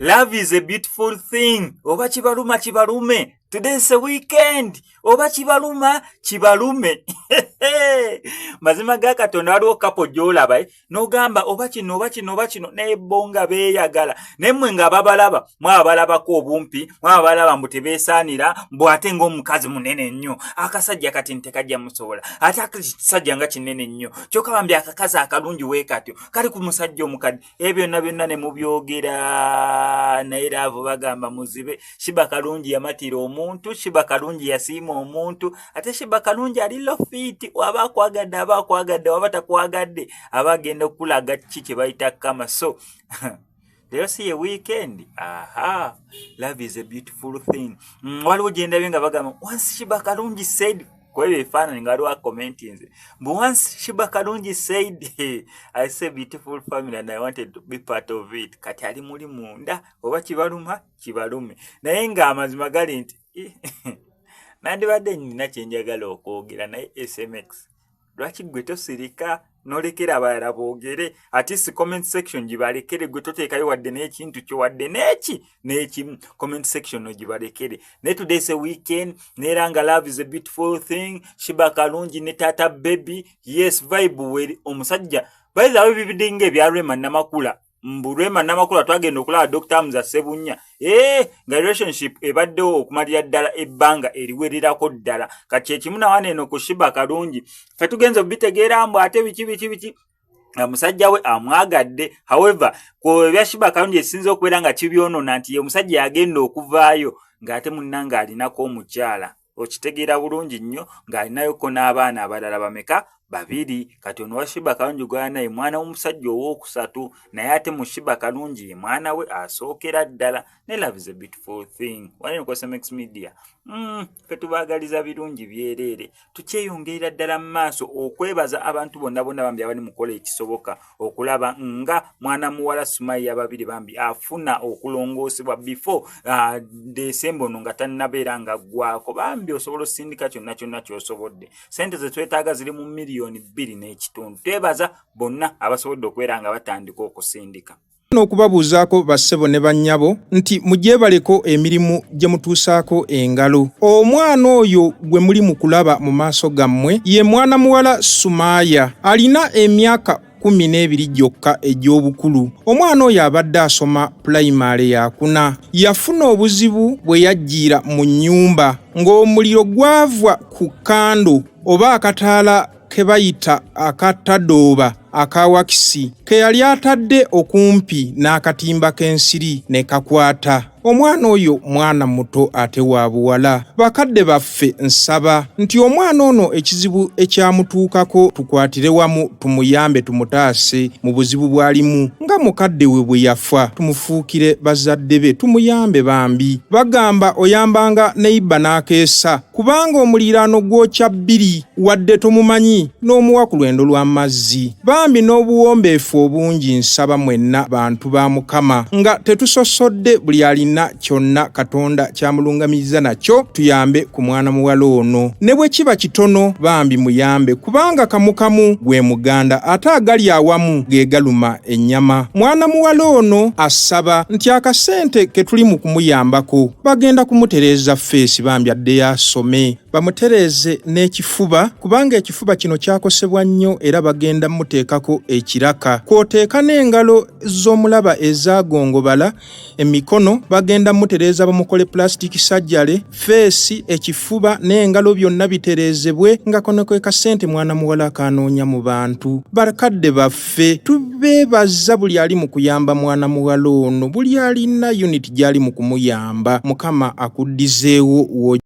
Love is a beautiful thing. Oba kibaluma kibalume. Today is a weekend. Oba kibaluma kibalume. Mazima ga Katonda, waliwo couple gy'olaba, eh, n'ogamba oba kino, oba kino, oba kino, naye bo nga beeyagala. Naye mmwe nga babalaba, mwabalabako obumpi, mwabalaba mbu tebeesaanira, mbu ate ng'omukazi munene nnyo, akasajja kati ntekajja musobola, ate akasajja nga kinene nnyo, kyokka bambi akakazi akalungi wee katyo kali ku musajja omukadde. Ebyo byonna byonna ne mubyogera, naye love bagamba muzibe. Sheebah Kalungi yamatira omuntu, Sheebah Kalungi yasiima omuntu, ate Sheebah Kalungi ali lofit. Waba akwagadde aba akwagadde, waba takwagadde aba agenda okulaga ki kye bayita kama. So leero si ye weekend? Aha, love is a beautiful thing. Waliwo gyendabye nga bagamba, "Once Sheebah Kalungi said," kwebyo ebifaananyi nga waliwo acommentinze mbu, "Once Sheebah Kalungi said, I say beautiful family and I wanted to be part of it." Kati ali muli munda, oba kibaluma kibalume, naye ng'amazima gali nti nandibadde nina kyenjagala okwogera, naye SMX, lwaki gwe tosirika n'olekera abalala boogere? Ate si comment section gibalekere, gwe toteekayo wadde n'ekintu kyo, wadde n'eki n'ekimu, comment section ogibalekere. Naye today is a weekend, neera nga love is a beautiful thing. Sheebah Kalungi ne taata baby, yes, vibe weri omusajja bayizawo bibidde nga ebya Rema Namakula, mbu Rema Namakula twagenda okulaba Dr Hamza Sebunya, ee nga relationship ebaddewo okumalira ddala ebbanga eriwererako ddala. Kati ekimu nawana eno ku Sheebah Kalungi, ffe tugenza obitegeera mbu ate biki biki biki, musajja we amwagadde. However, ku ebya Sheebah Kalungi ekisinza okubeera nga kibyonoona nti ye omusajja yagenda okuvaayo ng'ate munnanga alinako omukyala, okitegeera bulungi nnyo, ng'alinayoko n'abaana abalala bameka? Babiri. Kati ono wa Sheebah Kalungi gwalina ye mwana w'omusajja owookusatu, naye ate mu Sheebah Kalungi ye mwana we asookera ddala. Ne love is a beautiful thing. Wanene ku SMX Media, ffe tubaagaliza birungi byereere. Tukyeyongerera ddala mu maaso okwebaza abantu bonna bonna bambi abali mukola ekisoboka okulaba nga mwana muwala Sumaya Babiri bambi afuna okulongoosebwa before Desemba ono nga tannabeera nga ggwako. Bambi osobola osindika kyonna kyonna ky'osobodde. Sente ze twetaaga ziri mu 2.5 miliyoni. Twebaza bonna abasobodde okubeera nga batandika okusindika. N'okubabuuzaako bassebo ne bannyabo nti mugyebaleko emirimu gye mutuusaako engalo. Omwana oyo gwe muli mu kulaba mu maaso gammwe ye mwana muwala Sumaaya, alina emyaka 12 gyokka egy'obukulu. Omwana oyo abadde asoma pulayimale yakuna. Yafuna obuzibu bwe yajjiira mu nnyumba ng'omuliro gwava ku candle oba akataala ke bayita akatadooba aka wakisi ke yali atadde okumpi n'akatimba k'ensiri ne kakwata. Omwana oyo mwana muto ate wa buwala. Bakadde baffe, nsaba nti omwana ono ekizibu ekyamutuukako tukwatire wamu tumuyambe, tumutaase mu buzibu bw'alimu nga mukadde we bwe yafa. Tumufuukire bazadde be, tumuyambe bambi. Bagamba oyambanga neighbour n'akeesa, kubanga omuliraano gwokya bbiri wadde tomumanyi n'omuwa ku lwendo lw'amazzi. Bambi n'obuwombeefu obungi nsaba mwenna bantu ba Mukama, nga tetusosodde, buli alina kyonna Katonda kyamulungamiriza nakyo, tuyambe ku mwana muwala ono ne bwe kiba kitono. Bambi muyambe, kubanga kamukamu gwe muganda, ate agali awamu ge galuma ennyama. Mwana muwala ono asaba nti akasente ke tuli mu kumuyambako, bagenda kumutereeza face bambi addeyo asome, bamutereeze n'ekifuba, kubanga ekifuba kino kyakosebwa nnyo era bagenda muteekako ekiraka, kw'oteeka n'engalo z'omulaba ezaagongobala, emikono bagenda mutereeza bamukole plastic surgery. Face, ekifuba n'engalo byonna bitereezebwe, nga kono ke kasente mwana muwala akanoonya mu bantu. Bakadde baffe, tubeebaza buli ali mu kuyamba mwana muwala ono, buli alina unit gy'ali mu kumuyamba. Mukama akuddizeewo wo.